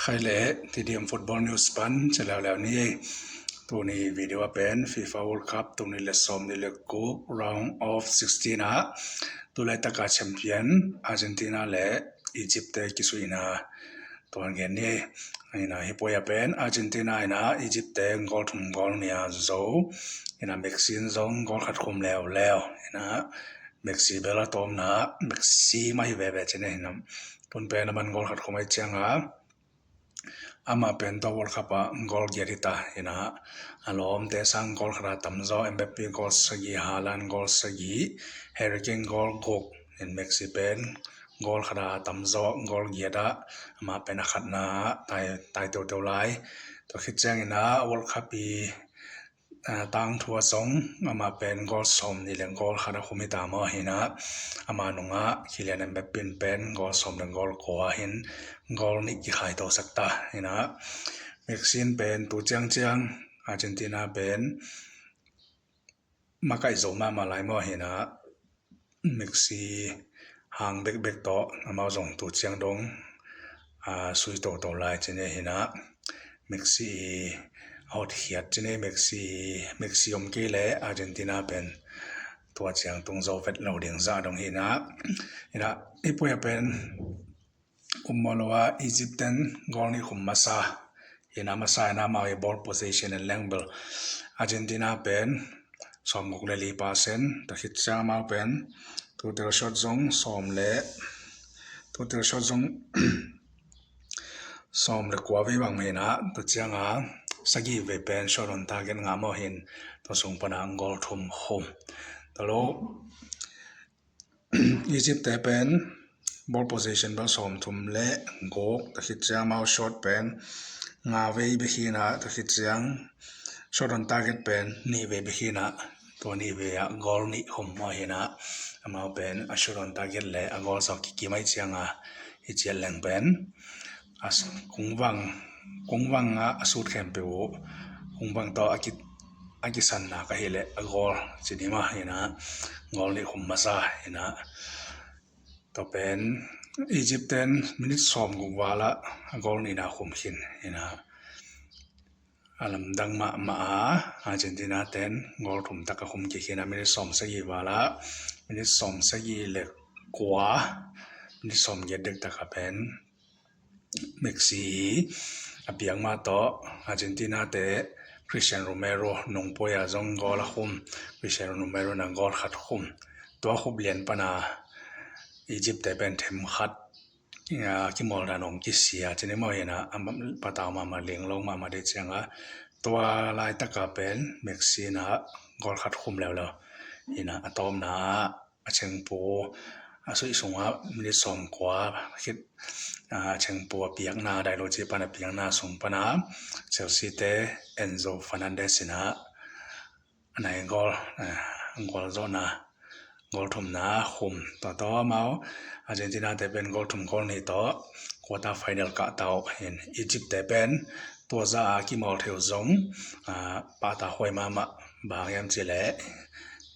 ໄຄເລ ທີດີເອັມ ຟຸດບອລນິວສ໌ ປັນຈະແລ້ວແລ້ວນີ້. ໂຕນີ້ວິດີໂອເປັນ ຟີຟາ ເວີລດ ຄັບ ໂຕນີ້ເລກສອງນີ້ເລກກຣຸບ ຣາວ ອອຟ ສິກຕີນ ນະ. ໂຕໄລ່ຕະກາແຊມປຽນ ອາເຈນຕິນາ ແລະ ອີຢິບແຕ່ກິສຸຍນາ. ໂຕເກມນີ້ ອັນນີ້ນະ ເຮັດປອຍເປັນ ອາເຈນຕິນາ ນະ ອີຢິບແຕ່ ໂກລທຸມ ໂກລເນຍໂຊ ນະ ເມັກຊີນ ໂຊ ໂກລຂັດຂຸມແລ້ວແລ້ວ ນະ. ເມັກຊີ ເບລາໂຕມ ນະ ເມັກຊີ ໄມເວເວ ຈະແນະນຳ ໂຕເປັນນະ ມັນໂກລຂັດຂຸມໄອຈຽງອາ ອາມາເປັນໂຕ ເວີລດ ຄັບ ອາ ໂກລເກຍລິຕາ ນະ. ອາລອມ ເຕະສັງ ໂກລຂັດຕຳໂຊ ເອັມບາເປ ໂກລສະກີ ຮາລານ ໂກລສະກີ ແຮຣິເຄນ ໂກລກົກ ເຫັນເມັກຊີເປັນ ໂກລຂັດຕຳໂຊ ໂກລເກຍດາ ອາມາເປັນອາຄັດນາ ຕາຍ ຕາຍໂຕໂຕລາຍ ໂຕຄິດແຈ້ງ ນະ ເວີລດ ຄັບ ປີ ອາ ຕາງທົວຊົງ ອາມາເປັນໂກລສອມນີ້ແຫຼະ ໂກລຂັດຂຸມເຮຕາມໍ ເຫັນນະ. ອາມານຸງອາ ຄີລຽນ ເອັມບາເປ ເປັນໂກລສອມ ແລະ ໂກລກວາ ເຫັນ ໂກລນີ້ກິໄຄໂຕສັກຕາ ເຫັນນະ. ເມັກຊີນເປັນຕູຈຽງຈຽງ ອາເຈນຕິນາເປັນ ມາໄກໂຊມາ ມາລາຍມໍ ເຫັນນະ. ເມັກຊີ ຫາງເບັກເບັກໂຕ ອາມາຊົງຕູຈຽງດົງ ອາ ຊຸຍໂຕໂຕລາຍ ຈະແນະ ເຫັນນະ. ເມັກຊີ ຮອດຂຽດ ຈະແນະ ເມັກຊີ ເມັກຊີ ອອມເກ ແລະ ອາເຈນຕິນາເປັນ ຕົວຈຽງຕຸງໂຊເວັດ ເລົາເດງຊາດົງ ເຫັນນະ. ເຫັນນະ ອີປອຍເປັນ ອຸມມໍລະວາ ອີຢິບແຕນ ໂກລນີ້ຂຸມມາຊາ ເຫັນນະ ມາຊາ ນະ ມາເອ ບອລໂພຊິຊັນ ແລງເບິລ ອາເຈນຕິນາເປັນ ສອມກົກ ແລະ ລີປາເຊັນ ຕະຄິດຈາມາເປັນ ໂຕເຕລຊອດຊົງ ສອມ ແລະ ໂຕເຕລຊອດຊົງ ສອມ ແລະ ກວາເວຫວັງ ເຫັນນະ. ໂຕຈຽງອາ ສະກີເວເປັນ ຊອດອອນທາເກັດ ງາມ ເຮົາເຫັນ ໂຕສູງປະນາ ໂກລທຸມ ໂຮມ ຕະໂລ ອີຢິບແຕເປັນ ບອລໂພຊິຊັນ ບອລສອມທຸມ ແລະ ໂກກ ຕະຄິດຈາມາ ຊອດເປັນ ງາເວເບຄີນາ ຕະຄິດຈາງ ຊອດອອນທາເກັດເປັນ ນີເວເບຄີນາ ໂຕນີເວອາ ໂກລນີ້ຂຸມມາ ເຫັນນະ. ອາມາເປັນ ອາ ຊອດອອນທາເກັດ ແລະ ອາ ໂກລຊອກກິກິໄມຈຽງອາ ອີຈຽດແລງເປັນ ອາ ກຸງວັງ ກຸງວັງອາ ອາ ສູດແຄມເປວ ກຸງວັງໂຕ ອາກິ ອາກິສັນນາກະເຮ ແລະ ອາ ໂກລຊິນິມາ ເຫັນນະ. ໂກລນີ້ຂຸມມາຊາ ເຫັນນະ. ໂຕເປັນ ອີຢິບແຕນ ມິນິດສອມກຸມວາລະ ໂກລນີ້ນາ ຂຸມຂິນ ເຫັນນະ. ອາລຳດັງມະ ມະອາ ອາເຈນຕິນາແຕນ ໂກລທຸມຕະກະຂຸມກິເຄນາ ມິນິດສອມສະກີວາລະ ມິນິດສອມສະກີເລັກກວາ ມິນິດສອມເກດດຶກຕະກະແປນ ເມັກຊີ ອາປຽງມາໂຕ ອາເຈນຕິນາແຕ ຄຣິສຕຽນ ໂຣເມໂຣ ນົງໂປຍາ ຊົງໂກລອາຄຸມ ຄຣິສຕຽນ ໂຣເມໂຣ ນະ ໂກລຂັດຂຸມ ຕົວຂຸບລຽນປະນາ ອີຢິບແຕເປັນເຂັມຂັດ ອາ ກິໂມລດາ ນົງກິເຊຍ ຈະໄດ້ມາເຫັນນະ ອາ ປະຕາວມາ ມາເລງລົງມາ ມາໄດ້ຈຽງອາ ຕົວລາຍຕະກາເປັນ ເມັກຊີນາ ໂກລຂັດຂຸມແລ້ວແລ້ວ ເຫັນນະ ອາຕອມນາ ອາເຊັງໂປ ອາ ສຸຍສຸງອາ ມິນິດສອງກວ່າ ຄິດ ອາ ອາເຊັງໂປ ອາປຽກນາ ໄດໂລເຈປານ ອາປຽກນາ ສຸງປານາ ເຊລຊີເຕ ເອັນໂຊ ເຟີນັນເດສ ນະ ອາໄນໂກລ ອາ ໂກລໂຈນາ ໂກລທຸມນາ ຂຸມ ຕໍ່ຕໍ່ມາ ອາເຈນຕິນາແຕເປັນໂກລທຸມໂກລນີ້ຕໍ່ ຄວາຕາໄຟແນລກະເຕົາ ເຫັນ ອີຢິບແຕເປັນ ຕົວຈາອາກິໂມເທວຊົງ ອາ ປາຕາຮວຍມາມະ ບາງຍາມຈິແລ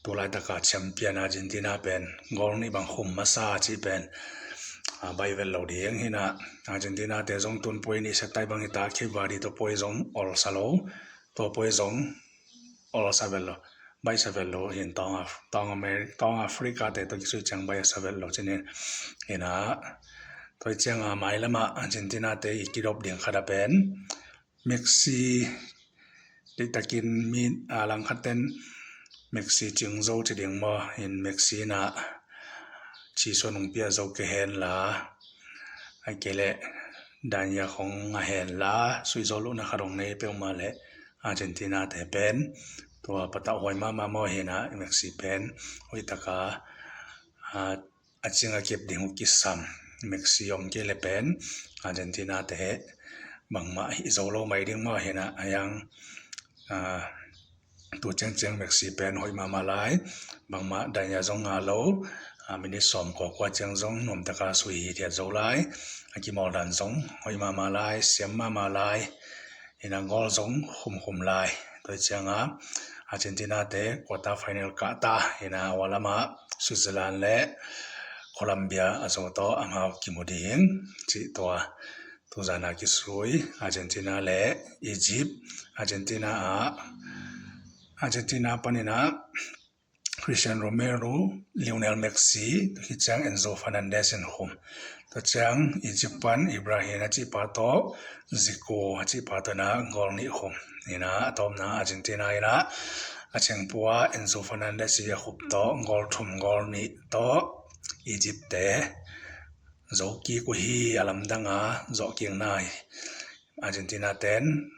ໂຕລາຍຕະກາແຊມປຽນ ອາເຈນຕິນາເປັນ ໂກລນີ້ບັງຂຸມມາຊາຈິເປັນ ອາ ໄບເວັນເລົາເດງ ເຫັນນະ. ອາເຈນຕິນາແຕຊົງຕຸນໂປຍນີ້ ສະໄຕບັງເຮຕາ ເຄບວາດີ ໂຕໂປຍຊົງ ອອລຊາໂລ ໂຕໂປຍຊົງ ອອລຊາເວັນໂລ ໄບຊາເວັນໂລ ເຫັນຕອງອາ ຕອງອາເມ ຕອງອາຟຣິກາແຕ ໂຕກິສຸຍຈຽງ ໄບຊາເວັນໂລ ຈະເຫັນ ເຫັນນະ. ໂຕຈຽງອາໄມລະມະ ອາເຈນຕິນາແຕ ກິໂດບ ເດງຄາດາເປັນ ເມັກຊີ ດິຕາກິນ ມີ ອາ ລັງຄັດເຕັນ ເມັກຊີ ຈິງໂຊ ຈະເດງມໍ ເຫັນເມັກຊີນາ ຊີໂຊນຸງປຽໂຊເກເຮນລາ ອາເກເລ ດານຍາຂອງງາເຮນລາ ສຸຍໂຊລຸນາຄາດົງເນເປວມາ ແລະ ອາເຈນຕິນາແຕເປັນ ຕົວປະຕະຫວຍມາມາມໍ ເຫັນນະ ເມັກຊີເປັນ ຫວຍຕະກາ ອາ ອາຈິງອາເກັບເດງອຸກິສາມ ເມັກຊີອອມເກເລເປັນ ອາເຈນຕິນາແຕ ບັງມະ ຮີໂຊໂລ ໄມເດງມໍ ເຫັນນະ ອາຍັງ ອາ ຕູແຈງແຈງ ເມັກຊີເປັນ ຫວຍມາມາລາຍ ບັງມະ ໄດຍາຊົງ ອາໂລ ອາ ມິນິດສອມ ກໍກວາຈຽງຊົງ ນົມຕະກາ ສຸຍ ເດດໂຊລາຍ ອາກິໂມລດານຊົງ ຫວຍມາມາລາຍ ສຽມມາມາລາຍ ເຫັນນະ ໂກລຊົງ ຂຸມຂຸມລາຍ ໂຕຈຽງອາ ອາເຈນຕິນາແຕ ຄວາຕາໄຟແນລກະຕາ ເຫັນນະ ວາລາມາ ສວິດເຊີລານ ແລະ ໂຄລັມເບຍ ອາໂຊໂຕ ອາມາວ ກິໂມເດງ ຈິຕົວ Tuzana kisui Argentina le Egypt. Argentina a, Argentina panin a Cristiano Romero, Lionel Messi, tua khichiang Enzo Fernandez in khum. Tua chiang Egypt pan Ibrahim a chihpa toh Zico a chihpa toh na gol nih khum. Ina a tawpna Argentina ina a chhengpua Enzo Fernandez a khup toh gol thum gol nih toh Egypt te zo kik uhi. A lamdang a zoh kikna hi Argentina ten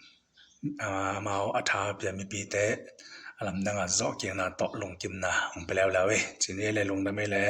amau a tha pia mipite a lamdang a zoh kikna toh lungkimna hung pe leuleu e. Chini le lungdam e le.